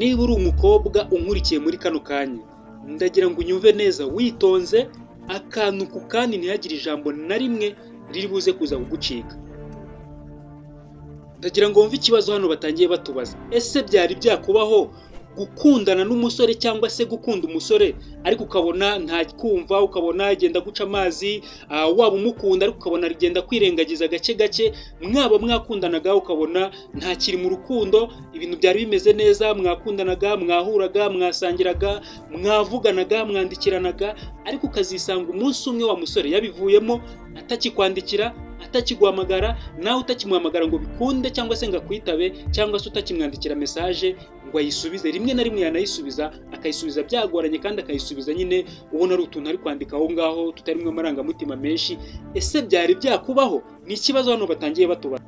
Niba uri umukobwa unkurikiye muri kano kanya, ndagira ngo unyumve neza witonze, akantu ku kandi, ntihagire ijambo na rimwe riri buze kuza kugucika. Ndagira ngo wumve ikibazo hano batangiye batubaza: ese byari byakubaho gukundana n'umusore cyangwa se gukunda umusore, ariko ukabona nta kumva, ukabona agenda guca amazi, waba umukunda ariko ukabona agenda kwirengagiza gake gake, mwaba mwakundanaga ukabona ntakiri mu rukundo? Ibintu byari bimeze neza, mwakundanaga, mwahuraga, mwasangiraga, mwavuganaga, mwandikiranaga, ariko ukazisanga umunsi umwe wa musore yabivuyemo, atakikwandikira, atakiguhamagara, nawe utakimuhamagara ngo bikunde cyangwa se ngo akwitabe, cyangwa se utakimwandikira message ngo ayisubize. Rimwe na rimwe yanayisubiza, akayisubiza byagoranye, kandi akayisubiza nyine ubona ari utuntu ari kwandika aho ngaho tutarimo amarangamutima menshi. Ese byari byakubaho? Ni ikibazo hano batangiye batubaza.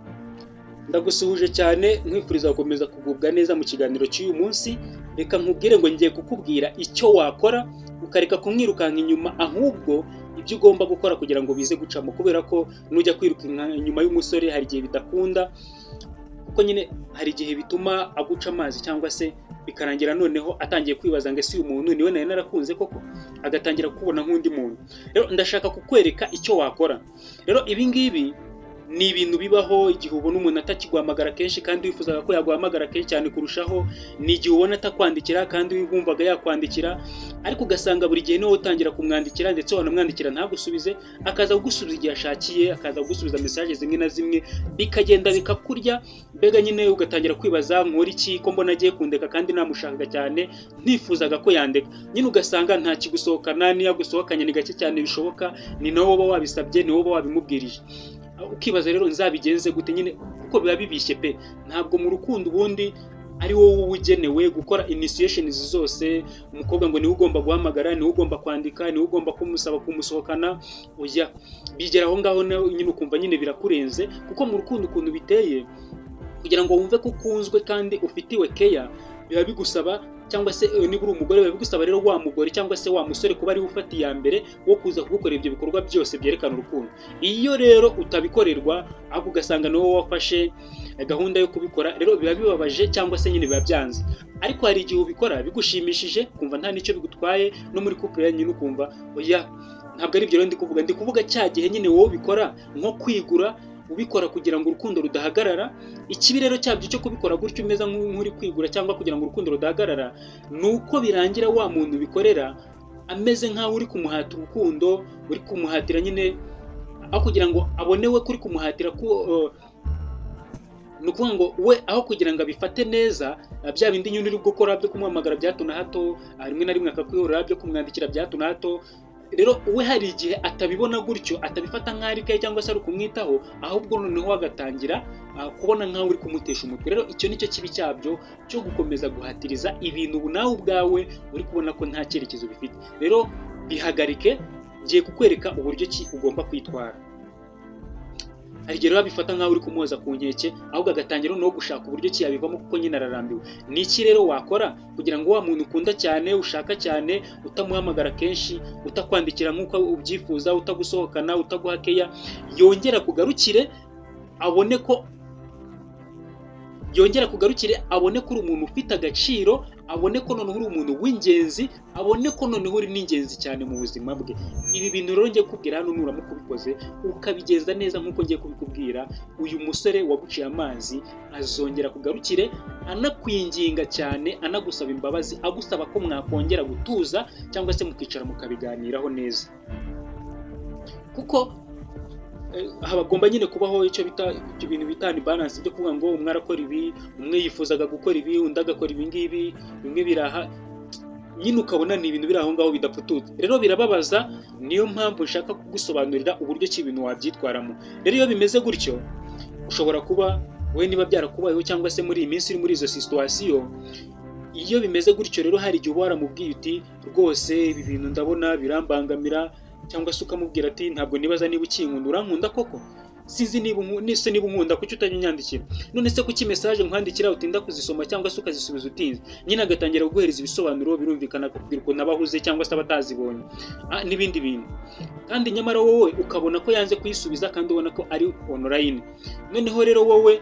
Ndagusuhuje cyane, nkwifuriza gukomeza kugubwa neza mu kiganiro cy'uyu munsi. Reka nkubwire ngo ngiye kukubwira icyo wakora ukareka kumwirukanka inyuma, ahubwo ibyo ugomba gukora kugira ngo bize gucamo, kubera ko nujya kwiruka inyuma y'umusore hari igihe bidakunda, kuko nyine hari igihe bituma aguca amazi, cyangwa se bikarangira noneho atangiye kwibaza ngo: "Ese uyu muntu niwe nari narakunze koko?" Agatangira kukubona nk'undi muntu. Rero ndashaka kukwereka icyo wakora. Rero ibi ngibi ni ibintu bibaho igihe ubona umuntu atakiguhamagara kenshi kandi wifuzaga ko yaguhamagara kenshi cyane kurushaho, ni igihe ubona atakwandikira kandi wumvaga yakwandikira, ariko ugasanga buri gihe niwe utangira kumwandikira, ndetse wanamwandikira ntagusubize, akaza kugusubiza igihe ashakiye, akaza kugusubiza message zimwe na zimwe, bikagenda bikakurya. Mbega nyine ugatangira kwibaza: "Nkora iki ko mbona agiye kundeka kandi namushakaga cyane, ntifuzaga ko yandeka?" Nyine ugasanga nta kigusohokana, niyo agusohokanye ni gake cyane bishoboka, ni nawe uba wabisabye, ni wowe uba wabimubwirije. Ukibaza rero: "Nzabigenze gute?" Nyine kuko biba bibishye pe. Ntabwo mu rukundo ubundi ari wowe uba ugenewe gukora initiations zose. Umukobwa ngo niwe ugomba guhamagara, niwe ugomba kwandika, niwe ugomba kumusaba kumusohokana. Oya, bigera aho ngaho nawe nyine ukumva nyine birakurenze, kuko mu rukundo ukuntu biteye, kugira ngo wumve ko ukunzwe kandi ufitiwe keya, biba bigusaba, cyangwa se niba uri umugore, biba bigusaba rero wa mugore cyangwa se wa musore kuba ariwe ufata iya mbere wo kuza kugukorera ibyo bikorwa byose byerekana urukundo. Iyo rero utabikorerwa, ahubwo ugasanga ni wowe wafashe gahunda yo kubikora, rero biba bibabaje cyangwa se nyine biba byanze. Ariko hari igihe ubikora bigushimishije, ukumva nta n'icyo bigutwaye, no muri couple nyine ukumva oya, ntabwo ari ibyo. Rero ndi kuvuga, ndi kuvuga cya gihe nyine wowe ubikora nko kwigura, ubikora kugira ngo urukundo rudahagarara. Ikibi rero cyabyo cyo kubikora gutyo umeze nk'uri kwigura cyangwa kugira ngo urukundo rudahagarara, ni uko birangira wa muntu ubikorera ameze nk'aho uri kumuhata urukundo, uri kumuhatira nyine, aho kugira ngo abone we kuri kumuhatira ko ni ukuvuga ngo we aho kugira ngo abifate neza, bya bindi nyine uri gukora byo kumuhamagara bya hato na hato, rimwe na rimwe akakwihorera, byo kumwandikira bya hato na hato, rero we hari igihe atabibona gutyo, atabifata nk'aho ari care cyangwa se ari ukumwitaho, ahubwo noneho agatangira kubona nk'aho uri kumutesha umutwe. Rero icyo nicyo kibi cyabyo cyo gukomeza guhatiriza ibintu ubu nawe ubwawe uri kubona ko nta cyerekezo bifite. Rero bihagarike, ngiye kukwereka uburyo ki ugomba kwitwara. Hari igihe rero abifata nk'aho uri kumuhoza ku nkeke, ahubwo agatangira no gushaka uburyo ki yabivamo, kuko nyine ararambiwe. Ni iki rero wakora kugira ngo wa muntu ukunda cyane, ushaka cyane, utamuhamagara kenshi, utakwandikira nk'uko ubyifuza, utagusohokana, utaguha keya, yongera kugarukire, abone ko yongera kugarukire, abone ko uri umuntu ufite agaciro, abone ko noneho uri umuntu w'ingenzi, abone ko noneho uri n'ingenzi cyane mu buzima bwe? Ibi bintu rero ngiye kukubwira hano, nuramuka ubikoze ukabigenza neza nk'uko ngiye kubikubwira, uyu musore waguciye amazi azongera kugarukire, anakwinginga cyane, anagusaba imbabazi, agusaba ko mwakongera gutuza cyangwa se mukicara mukabiganiraho neza, kuko hagomba nyine kubaho icyo bita, ibyo bintu bita balance, byo kuvuga ngo umwe arakora ibi, umwe yifuzaga gukora ibi, undi agakora ibi ngibi, bimwe biraha nyine ukabona ni ibintu biri aho ngaho bidapfututse. Rero birababaza, niyo mpamvu nshaka kugusobanurira uburyo ki ibintu wabyitwaramo. Rero iyo bimeze gutyo, ushobora kuba wowe niba byarakubayeho cyangwa se muri iyi minsi uri muri izo situation, iyo bimeze gutyo rero hari igihe uba waramubwiye uti: "Rwose ibi bintu ndabona birambangamira," cyangwa se ukamubwira ati: "Ntabwo nibaza niba ukinkunda. Urankunda koko? Sinzi niba nise niba unkunda, kuki utajya unyandikira? None se kuki message nkwandikira utinda kuzisoma cyangwa se ukazisubiza utinze?" Nyine agatangira kuguhereza ibisobanuro, birumvikana, akakubwira ukuntu aba ahuze cyangwa se aba atazibonye, n'ibindi bintu, kandi nyamara wowe ukabona ko yanze kuyisubiza kandi ubona ko ari online. Noneho rero wowe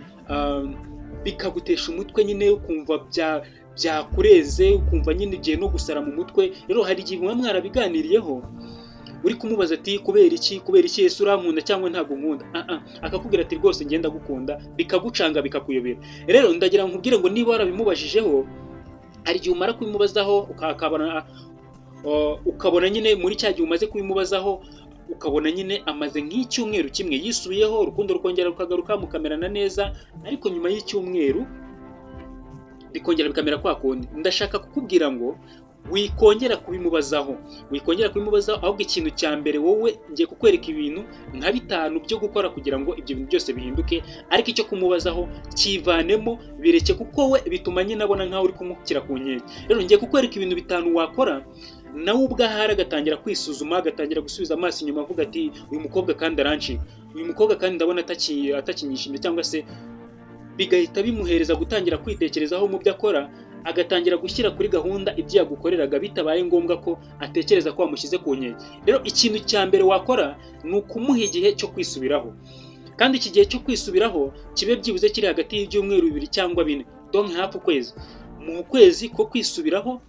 bikagutesha umutwe nyine, ukumva bya Byakureze, ukumva nyine ugiye no gusara mu mutwe. Rero hari igihe muba mwarabiganiriyeho, uri kumubaza ati: "Kubera iki? Kubera iki? Ese urankunda cyangwa ntabwo nkunda?" Ah ah, akakubwira ati: "Rwose ngenda gukunda." Bikagucanga, bikakuyobera. Rero ndagira ngo nkubwire ngo niba warabimubajijeho, hari igihe umara kubimubazaho ukabona nyine muri cya gihe umaze kubimubazaho, ukabona nyine amaze nk'icyumweru kimwe yisubiyeho, urukundo rukongera rukagaruka, mukamerana neza, ariko nyuma y'icyumweru bikongera bikamera kwa kundi. Ndashaka kukubwira ngo wikongera kubimubazaho, wikongera kubimubazaho. Ahubwo ikintu cya mbere, wowe ngiye kukwereka ibintu nka bitanu byo gukora kugira ngo ibyo bintu byose bihinduke, ariko icyo kumubazaho kivanemo, bireke, kuko we bituma nyine abona nkaho uri kumushyira ku nkeke. Rero ngiye kukwereka ibintu bitanu wakora, nawe ubwo ahari agatangira kwisuzuma, agatangira gusubiza amaso inyuma, avuga ati: "Uyu mukobwa kandi arancika, uyu mukobwa kandi ndabona atakinyishimiye," cyangwa se bigahita bimuhereza gutangira kwitekerezaho mu byo akora, agatangira gushyira kuri gahunda ibyo yagukoreraga, bitabaye ngombwa ko atekereza ko wamushyize ku nkeke. Rero ikintu cya mbere wakora ni ukumuha igihe cyo kwisubiraho, kandi iki gihe cyo kwisubiraho kibe byibuze kiri hagati y'ibyumweru 2 cyangwa 4, donc hafi ukwezi. Mu kwezi ko kwisubiraho,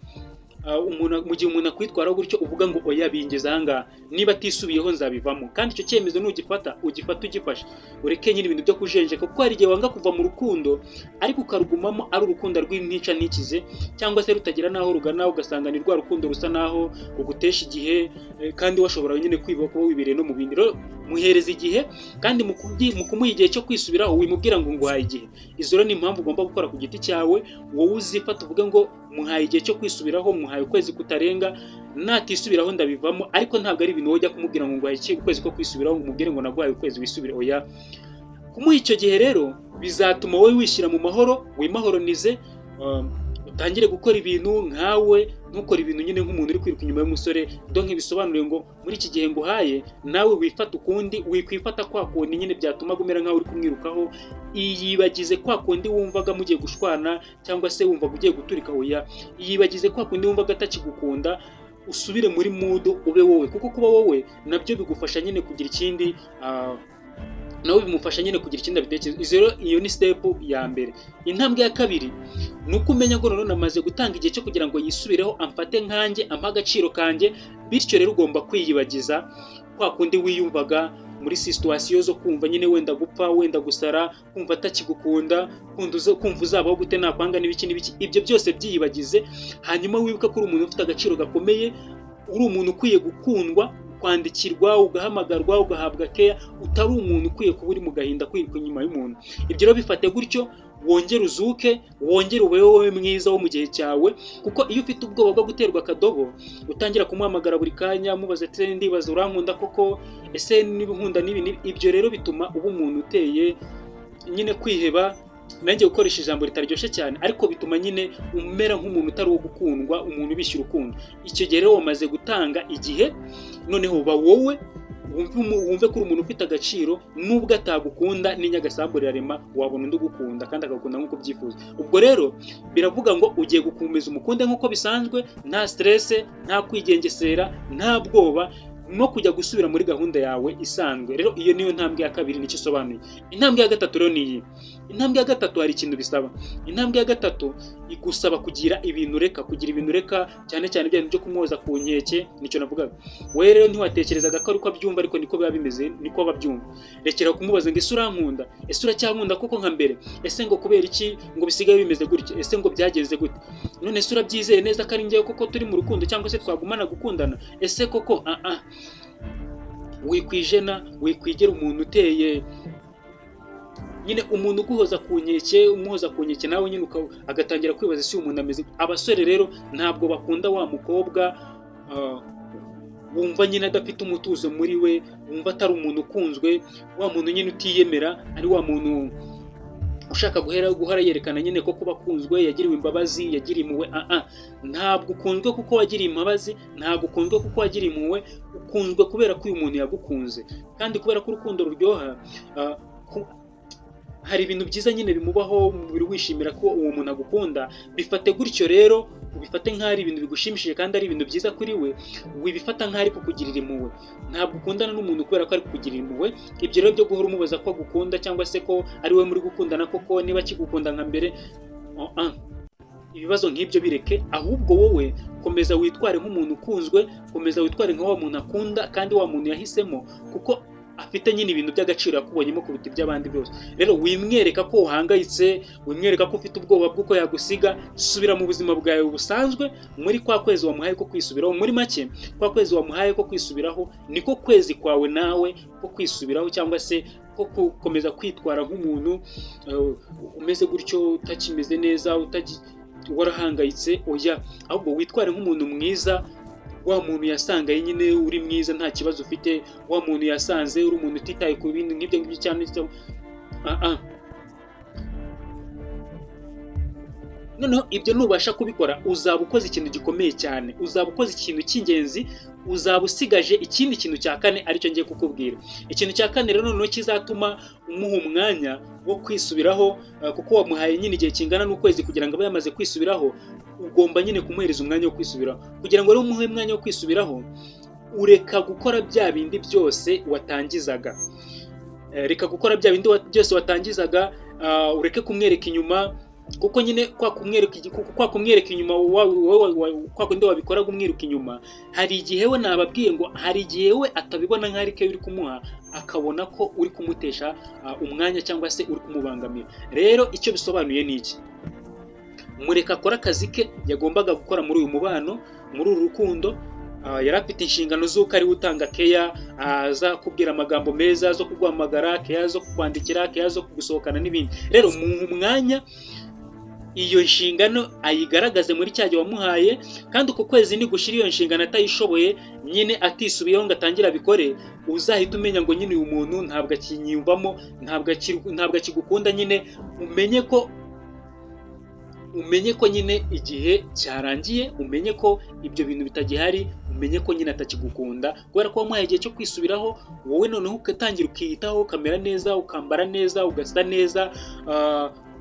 umuntu, mu gihe umuntu akwitwaraho gutyo, uvuga ngo: "Oya, bingeze ahangaha, niba atisubiyeho nzabivamo." Kandi icyo cyemezo nugifata, ugifata ugifashe, ureke nyine ibintu byo kujenjeka, kuko hari igihe wanga kuva mu rukundo ariko ukarugumamo ari urukundo rw'intica ntikize, cyangwa se rutagira n'aho rugana, ugasanga ni rwa rukundo rusa n'aho rugutesha igihe, kandi washobora nyine kwiba kuba wibereye no mu bindi. Rero muhereza igihe, kandi mu kumuha igihe cyo kwisubiraho, wimubwira ngo nguhaye igihe. Izo rero ni impamvu ugomba gukora ku giti cyawe. Wowe uzifata uvuge ngo: "Muhaye igihe cyo kwisubiraho, muhaye ukwezi kutarenga, natisubiraho ndabivamo." Ariko ntabwo ari ibintu wajya kumubwira ngo nguhaye ukwezi ko kwisubiraho, ngo umubwire ngo naguhaye ukwezi wisubire. Oya. Kumuha icyo gihe rero bizatuma wowe wishyira mu mahoro, wimahoronize, utangire gukora ibintu nkawe, ntukore ibintu nyine nk'umuntu uri kwiruka inyuma y'umusore. Donc bisobanuye ngo muri iki gihe nguhaye, nawe wifata ukundi, wikwifata kwa kundi nyine byatuma umera nkaho uri kumwirukaho. Iyibagize kwa kundi wumvaga mugiye gushwana, cyangwa se wumvaga ugiye guturika. Oya, iyibagize kwa kundi wumvaga atakigukunda, usubire muri mood, ube wowe, kuko kuba wowe nabyo bigufasha nyine kugira ikindi, nawe bimufasha nyine kugira ikindi abitekereza. Izo rero, iyo ni step ya mbere. Intambwe ya kabiri ni uko umenya ngo none namaze gutanga igihe cyo kugira ngo yisubireho, amfate nkanjye, ampe agaciro kanjye. Bityo rero ugomba kwiyibagiza kwa kundi wiyumvaga muri situation zo kumva nyine wenda gupfa, wenda gusara, kumva atakigukunda, kumva uzabaho gute nakwanga, n'ibiki n'ibiki. Ibyo byose byiyibagize, hanyuma wibuke ko uri umuntu ufite agaciro gakomeye, uri umuntu ukwiye gukundwa, kwandikirwa, ugahamagarwa, ugahabwa keya, utari umuntu ukwiye kuba uri mu gahinda kwiruka inyuma y'umuntu. Ibyo rero bifate gutyo, wongere uzuke, wongere ube wowe mwiza wo mu gihe cyawe, kuko iyo ufite ubwoba bwo guterwa akadobo, utangira kumuhamagara buri kanya umubaza ati: "Ndibaza, urankunda koko? Ese niba unkunda n'ibi n'ibi?" Ibyo rero bituma uba umuntu uteye nyine kwiheba, nanjye gukoresha ijambo ritaryoshye cyane, ariko bituma nyine umera nk'umuntu utari uwo gukundwa, umuntu ubishya urukundo. Icyo gihe rero wamaze gutanga igihe, noneho uba wowe, wumve ko uri umuntu ufite agaciro nubwo atagukunda. N'inyagasambu rirarema, wabona undi ugukunda kandi akagukunda nk'uko ubyifuza. Ubwo rero biravuga ngo ugiye gukomeza umukunde nk'uko bisanzwe, nta stress, nta kwigengesera, nta bwoba, no kujya gusubira muri gahunda yawe isanzwe. Rero iyo niyo ntambwe ya kabiri, nicyo isobanuye. Intambwe ya gatatu rero ni iyi. Intambwe ya gatatu hari ikintu bisaba. Intambwe ya gatatu igusaba kugira ibintu ureka, kugira ibintu ureka, cyane cyane bya bintu byo kumwoza ku nkeke, nicyo navugaga. Wowe rero ntiwatekerezaga ko ariko abyumva, ariko niko biba bimeze, niko babyumva. Rekera kumubaza ngo: "Ese urankunda? Ese uracyankunda koko nka mbere? Ese ngo kubera iki ngo bisigaye bimeze gutya? Ese ngo byagenze gute? None se urabyizeye neza ko ari njyewe koko turi mu rukundo, cyangwa se twagumana gukundana? Ese koko?" Ah ah, wikwijena, wikwigera umuntu uteye nyine, umuntu uguhoza ku nkeke, umuhoza ku nkeke, nawe nyine agatangira kwibaza ese uyu muntu ameze. Abasore rero ntabwo bakunda wa mukobwa wumva nyine adafite umutuzo muri we, wumva atari umuntu ukunzwe, wa muntu nyine utiyemera, ari wa muntu ushaka guhora yerekana nyine ko kuba akunzwe, yagiriwe imbabazi, yagiriwe impuhwe. Ah ah, ntabwo ukunzwe kuko wagiriye imbabazi, ntabwo ukunzwe kuko wagiriye impuhwe. Ukunzwe kubera ko uyu muntu yagukunze, kandi kubera ko urukundo ruryoha, hari ibintu byiza nyine bimubaho, umubiri wishimira ko uwo muntu agukunda. Bifate gutyo rero, ubifate nk'aho ari ibintu bigushimishije kandi ari ibintu byiza kuri we. Wibifata nk'aho ari kukugirira impuhwe. Ntabwo ukundana n'umuntu kubera ko ari kukugirira impuhwe. Ibyo rero byo guhora umubaza ko agukunda, cyangwa se ko ari we muri gukundana koko, niba akigukunda nka mbere, oh, ah. Ibibazo nk'ibyo bireke, ahubwo wowe komeza witware nk'umuntu ukunzwe, komeza witware nka wa muntu akunda kandi wa muntu yahisemo, kuko afite nyine ibintu by'agaciro yakubonyemo kuruta iby'abandi byose. Rero wimwereka ko uhangayitse, wimwereka ko ufite ubwoba bw'uko yagusiga. Subira mu buzima bwawe busanzwe muri kwa kwezi wamuhaye ko kwisubiraho. Muri make, kwa kwezi wamuhaye ko kwisubiraho niko kwezi kwawe nawe ko kwisubiraho, cyangwa se ko gukomeza kwitwara nk'umuntu umeze gutyo, utakimeze neza, warahangayitse. Oya, ahubwo witware nk'umuntu mwiza, wa muntu yasangaye nyine uri mwiza, nta kibazo ufite, wa muntu yasanze uri umuntu utitaye ku bindi nk'ibyo ngibyo cyane. Noneho ibyo nubasha kubikora, uzaba ukoze ikintu gikomeye cyane, uzaba ukoze ikintu cy'ingenzi. Uzaba usigaje ikindi kintu cya kane, aricyo ngiye kukubwira. Ikintu cya kane rero noneho kizatuma umuha umwanya wo kwisubiraho, kuko wamuhaye nyine igihe kingana n'ukwezi kugira ngo abe yamaze kwisubiraho, ugomba nyine kumuhereza umwanya wo kwisubiraho. Kugira ngo rero umuhe umwanya wo kwisubiraho, ureka gukora bya bindi byose watangizaga. Reka gukora bya bindi byose watangizaga, ureke kumwereka inyuma, kuko nyine kwa kumwereka inyuma, kwa kundi wabikoraga umwiruka inyuma, hari igihe we, nababwiye ngo hari igihe we atabibona nk'aho ari uri kumuha, akabona ko uri kumutesha umwanya cyangwa se uri kumubangamira. Rero icyo bisobanuye ni iki? Mureka akore akazi ke yagombaga gukora muri uyu mubano, muri uru rukundo. Yari afite inshingano z'uko ari we utanga keya, aza kubwira amagambo meza, zo kuguhamagara, keya zo kukwandikira, keya zo kugusohokana n'ibindi. Rero muha umwanya iyo nshingano ayigaragaze muri cya gihe wamuhaye. Kandi uko kwezi nigushira iyo nshingano atayishoboye nyine, atisubiyeho ngo atangire abikore, uzahita umenya ngo nyine uyu muntu ntabwo akinyiyumvamo, ntabwo akigukunda. Nyine umenye ko nyine igihe cyarangiye, umenye ko ibyo bintu bitagihari, umenye ko nyine atakigukunda, kubera ko wamuhaye igihe cyo kwisubiraho. Wowe noneho ugatangira ukiyitaho, ukamera neza, ukambara neza, ugasa neza,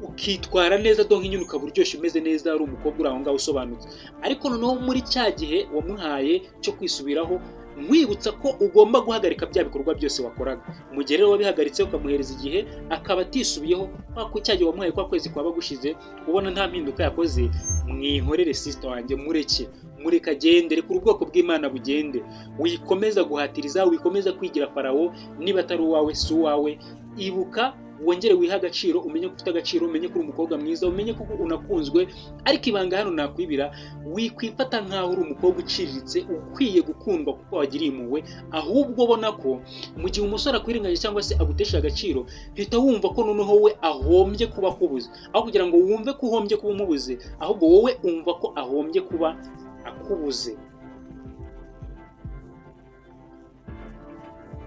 ukitwara neza, donc nyine ukaba uryoshye, umeze neza, uri umukobwa uri aho ngaho usobanutse. Ariko noneho muri cya gihe wamuhaye cyo kwisubiraho, nkwibutsa ko ugomba guhagarika bya bikorwa byose wakoraga. Mu gihe rero wabihagaritse, ukamuhereza igihe, akaba atisubiyeho, kwa cya gihe wamuhaye, kwa kwezi kwaba gushize ubona nta mpinduka yakoze, mwihorere, sister wanjye. Mureke, mureke agende, reka ubwoko bw'Imana bugende. Wikomeza guhatiriza, wikomeza kwigira Farawo. Niba atari uwawe, si uwawe. Ibuka wongere wihe agaciro, umenye ko ufite agaciro, umenye ko uri umukobwa mwiza, umenye ko unakunzwe. Ariko ibanga hano nakwibira, wikwifata nk'aho uri umukobwa uciriritse ukwiye gukundwa kuko wagiriye impuhwe. Ahubwo ubona ko mu gihe umusore akwirengagije cyangwa se agutesha agaciro, hita wumva ko noneho we ahombye kuba akubuze. Aho kugira ngo wumve ko uhombye kuba umubuze, ahubwo wowe umva ko ahombye kuba akubuze.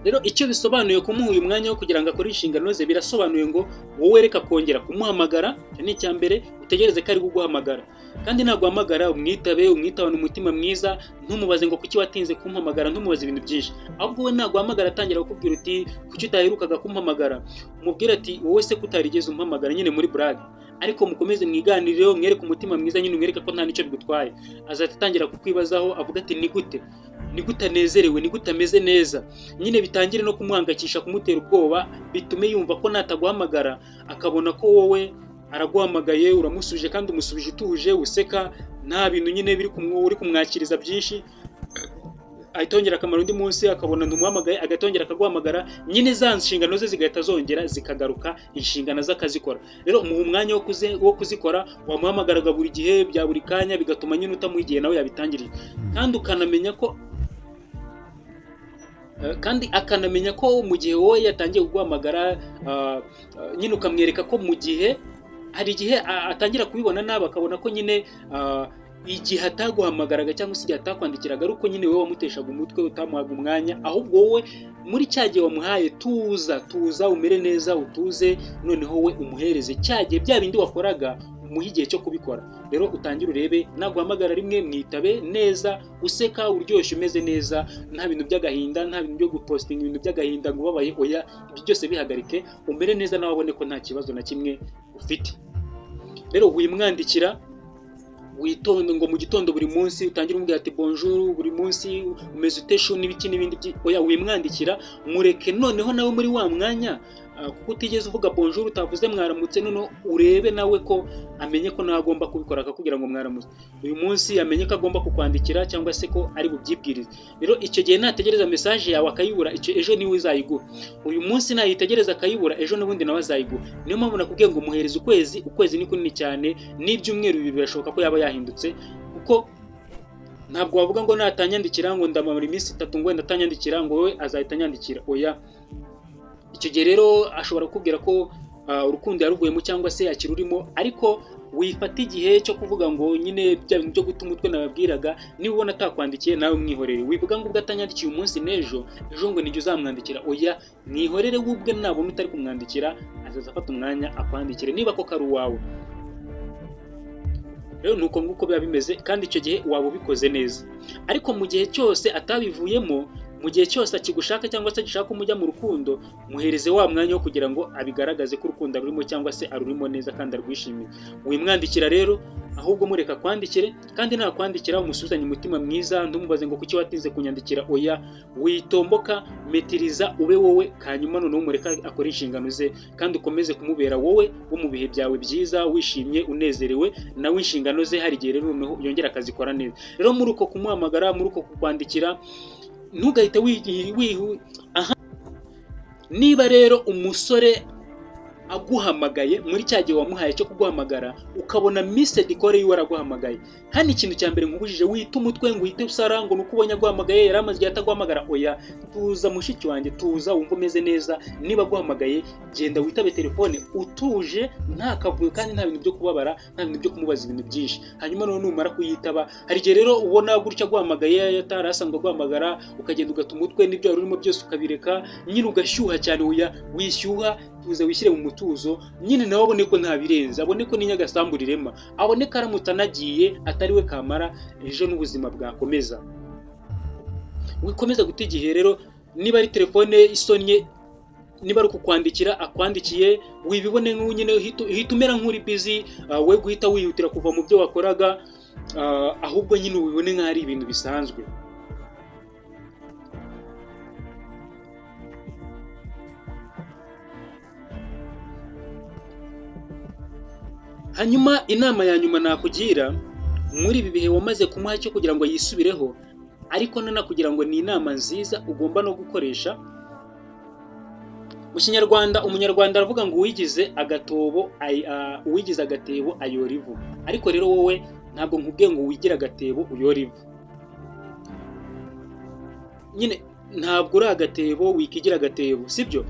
Rero icyo bisobanuye kumuha uyu mwanya wo kugira ngo akore inshingano ze, birasobanuye ngo wowe reka kongera kumuhamagara. Icyo ni icya mbere. Utegereze ko ari kuguhamagara, kandi naguhamagara umwitabe, umwitabane umutima mwiza. Ntumubaze ngo kuki watinze kumpamagara, ntumubaze ibintu byinshi. Ahubwo we naguhamagara atangira kukubwira uti kuki utaherukaga kumpamagara, umubwire ati wowe se kutarigeze umpamagara, nyine muri blague. Ariko mukomeze mwiganireho, mwereke umutima mwiza nyine, umwereke ko nta n'icyo bigutwaye. Azahita atangira kukwibazaho, avuga ati ni gute, ni gute anezerewe, ni gute ameze neza? Nyine bitangire no kumuhangayikisha, kumutera ubwoba, bitume yumva ko nataguhamagara, akabona ko wowe araguhamagaye uramusubije, kandi umusubije utuje, useka, nta bintu nyine biri uri kumwakiriza byinshi. Ahita yongera akamara undi munsi, akabona ntumuhamagaye, agahita yongera akaguhamagara. Nyine za nshingano ze zigahita zongera zikagaruka, inshingano ze akazikora. Rero umuha umwanya wo kuzikora. Wamuhamagaraga buri gihe, bya buri kanya, bigatuma nyine utamuha igihe nawe yabitangiriye. Kandi ukanamenya ko kandi akanamenya ko mu gihe wowe yatangiye kuguhamagara, nyine ukamwereka ko mu gihe hari igihe atangira kubibona nabi, akabona ko nyine igihe ataguhamagaraga cyangwa se igihe atakwandikiraga ari uko nyine wowe wamuteshaga umutwe, utamuhaga umwanya. Ahubwo wowe muri cya gihe wamuhaye, tuza, tuza, umere neza, utuze. Noneho we umuhereze cya gihe, bya bindi wakoraga umuhe igihe cyo kubikora. Rero utangire urebe, naguhamagara rimwe mwitabe neza, useka, uryoshye, umeze neza, nta bintu by'agahinda, nta bintu byo gupostinga ibintu by'agahinda ngo ubabaye. Oya, ibyo byose bihagarike, umere neza, nawe abone ko nta kibazo na kimwe ufite. Rero wimwandikira, witonde ngo mu gitondo buri munsi utangire umubwira ati bonjour, buri munsi umeze ute chou, n'ibiki n'ibindi. Oya, wimwandikira, mureke noneho nawe muri wa mwanya. Kuko utigeze uvuga bonjour, utavuze mwaramutse, noneho urebe nawe ko amenye ko nawe agomba kubikora, akakubwira ngo mwaramutse. Uyu munsi amenye ko agomba kukwandikira cyangwa se ko ari bubyibwirize. Rero icyo gihe nategereza message yawe akayibura, icyo ejo niwe uzayiguha. Uyu munsi nayitegereza akayibura, ejo n'ubundi nawe azayiguha. Niyo mpamvu nakubwiye ngo muhereze ukwezi. Ukwezi ni kunini cyane, n'ibyumweru 2 birashoboka ko yaba yahindutse, kuko ntabwo wavuga ngo natanyandikira ngo ndamara iminsi 3 ngo wenda atanyandikira, ngo wowe azahita anyandikira. Oya. Icyo gihe rero ashobora kukubwira ko urukundo yaruvuyemo cyangwa se akirurimo, ariko wifata igihe cyo kuvuga ngo nyine bya bintu byo guta umutwe nababwiraga. Niba ubona atakwandikiye, nawe mwihorere. Wivuga ngo ubwo atanyandikiye umunsi n'ejo, ejo ngo nijye uzamwandikira. Oya, mwihorere. We ubwe nabona utari kumwandikira, azaza afata umwanya akwandikire, niba koko ari uwawe. Rero ni uko nguko biba bimeze, kandi icyo gihe waba ubikoze neza. Ariko mu gihe cyose atabivuyemo, mu gihe cyose akigushaka cyangwa se agishaka ko mujya mu rukundo, muhereze wa mwanya wo kugira ngo abigaragaze ko urukundo arurimo cyangwa se arurimo neza kandi arwishimiye. Wimwandikira rero, ahubwo mureka akwandikire, kandi nakwandikira umusubizanye umutima mwiza. Ntumubaze ngo kuki watinze kunyandikira. Oya, witomboka, metiriza, ube wowe, hanyuma noneho umureke akore inshingano ze, kandi ukomeze kumubera wowe wo mu bihe byawe byiza, wishimye, unezerewe. Nawe inshingano ze hari igihe rero noneho yongera akazikora neza. Rero muri uko kumuhamagara, muri uko kukwandikira, ntugahite wihu aha. Niba rero umusore aguhamagaye muri cya gihe wamuhaye cyo kuguhamagara, ukabona missed call yiwe, araguhamagaye, hano ikintu cya mbere nkubujije, wita umutwe ngo uhite usara ngo nuko ubonye aguhamagaye, yari amaze igihe ataguhamagara. Oya, tuza mushiki wanjye, tuza wumve umeze neza. Niba aguhamagaye, genda witabe telefone utuje, nta kavuyo kandi nta bintu byo kubabara, nta bintu byo kumubaza ibintu byinshi. Hanyuma noneho numara kuyitaba, hari igihe rero ubona gutya aguhamagaye atari asanzwe aguhamagara, ukagenda ugata umutwe n'ibyo wari urimo byose ukabireka, nyine ugashyuha cyane. Oya, wishyuha, tuza wishyire mu mutuzo nyine, nawe abone ko nta birenze, abone ko n'inyagasambu rirema, abone ko aramutse anagiye atari we kamara, ejo n'ubuzima bwakomeza. Wikomeza guta igihe rero. Niba ari telefone isonnye, niba ari ukukwandikira akwandikiye, wibibone nk'ubu nyine uhita umera nk'uri busy, we guhita wihutira kuva mu byo wakoraga, ahubwo nyine ubibone nk'aho ari ibintu bisanzwe. Hanyuma inama ya nyuma nakugira muri ibi bihe wamaze kumuha cyo kugira ngo yisubireho, ariko nanakugira ngo ni inama nziza ugomba no gukoresha. Mu Kinyarwanda, Umunyarwanda aravuga ngo uwigize agatobo uwigize agatebo ayora ivu. Ariko rero wowe ntabwo nkubwiye ngo wigire agatebo uyore ivu. Nyine ntabwo uri agatebo, wikigira agatebo, sibyo?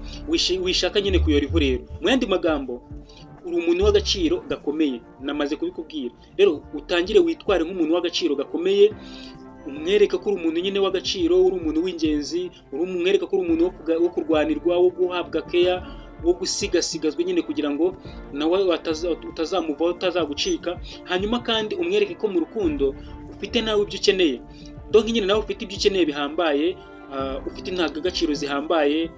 Wishaka nyine kuyora ivu. Rero mu yandi magambo, uri umuntu w'agaciro gakomeye, namaze kubikubwira. Rero utangire witware nk'umuntu w'agaciro gakomeye, umwereke ko uri umuntu nyine w'agaciro, uri umuntu w'ingenzi, uri umwereke ko uri umuntu wo kurwanirwa, wo guhabwa keya, wo gusigasigazwa nyine, kugira ngo nawe utazamuvaho, utazagucika. Hanyuma kandi umwereke ko mu rukundo ufite nawe ibyo ukeneye, donc nyine nawe ufite ibyo ukeneye bihambaye, ufite indangagaciro zihambaye.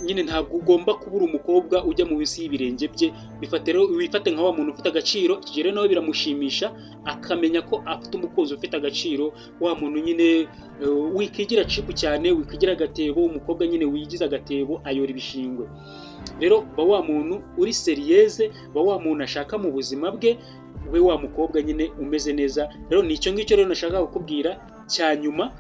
Nyine ntabwo ugomba kubura umukobwa ujya mu bisi y'ibirenge bye. Bifate rero, wifate nka wa muntu ufite agaciro. Icyo gihe rero nawe biramushimisha, akamenya ko afite umukunzi ufite agaciro, wa muntu nyine wikigira cheap cyane, wikigira agatebo. Umukobwa nyine wigize agatebo ayora ibishingwe. Rero ba wa muntu uri sérieuse, ba wa muntu ashaka mu buzima bwe, ube wa mukobwa nyine umeze neza. Rero ni icyo ngicyo rero nashaka kukubwira cya nyuma.